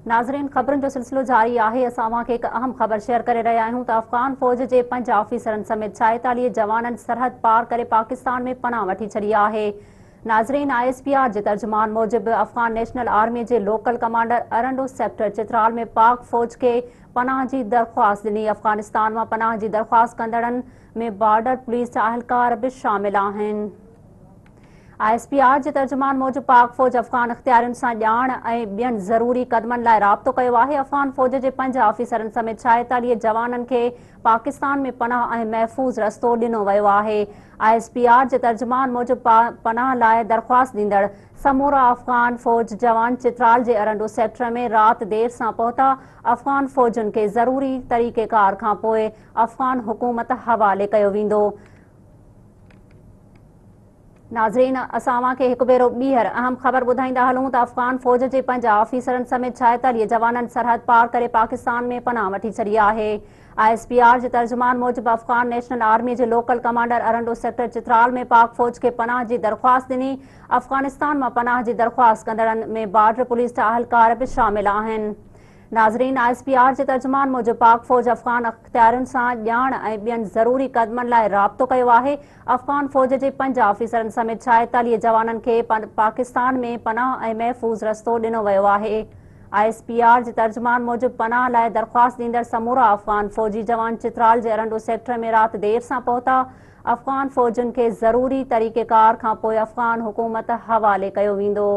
ناظرين خبرن جو سلسلو جاري آهي، اسان اوهان کي هڪ اهم خبر شيئر ڪري رهيا آهيون ته افغان فوج جي 5 آفيسرن سميت 46 جوانن سرحد پار ڪري پاڪستان ۾ پناهه وٺي ڇڏي آهي. ناظرين I S P R جي ترجمان موجب افغان نيشنل آرمي جي local commander Arandu sector Chitral ۾ Pak فوج کي پناهه جي درخواست ڏني. افغانستان مان پناهه جي درخواست ڪندڙن ۾ بارڊر پوليس جا اهلڪار به شامل آهن. I S P R جي ترجمان موجب پاڪ فوج افغان اختيارين سان ڄاڻ ۽ ٻين ضروري قدمن لاء رابطو ڪيو آهي، افغان فوج جي 5 آفيسرن سميت 46 جوانن کي پاڪستان ۾ پناهه ۽ محفوظ رستو ڏنو ويو آهي. I S P R جي ترجمان موجب پناهه لاء درخواست ڏيندڙ سمورا افغان فوج جوان چترال جي ارنڊو سيڪٽر ۾ رات دير سان پهتا، افغان فوجن کي ضروري طريقيڪار کانپوء افغان حڪومت حوالي ڪيو ويندو. ناظرين اسان اوهان کي هڪ ڀيرو ٻيهر اهم خبر ٻڌائيندا هلون ته افغان فوج جي 5 آفيسرن سميت 46 جوانن سرحد پار ڪري پاڪستان ۾ پناهه وٺي ڇڏي آهي. I S P R جي ترجمان موجب افغان نيشنل آرمي جي local commander Arandu sector Chitral ۾ Pak فوج کي پناهه جي درخواست ڏني. افغانستان مان پناهه جي درخواست ڪندڙن ۾ بارڊر پوليس جا اهلڪار به شامل آهن. ناظرين I S P R جي ترجمان موجب پاڪ فوج افغان اختيارين سان ڄاڻ ۽ ٻين ضروري قدمن لاء رابطو ڪيو آهي، افغان فوج جي 5 آفيسرن سميت 46 جوانن کي پاڪستان ۾ پناهه ۽ محفوظ رستو ڏنو ويو آهي. I S P R جي ترجمان موجب پناهه لاء درخواست ڏيندڙ سمورا افغان فوجي جوان چترال جي ارنڊو سيڪٽر ۾ رات دير سان پهتا، افغان فوجين کي ضروري طريقيڪار کانپوء افغان حڪومت حوالي ڪيو ويندو.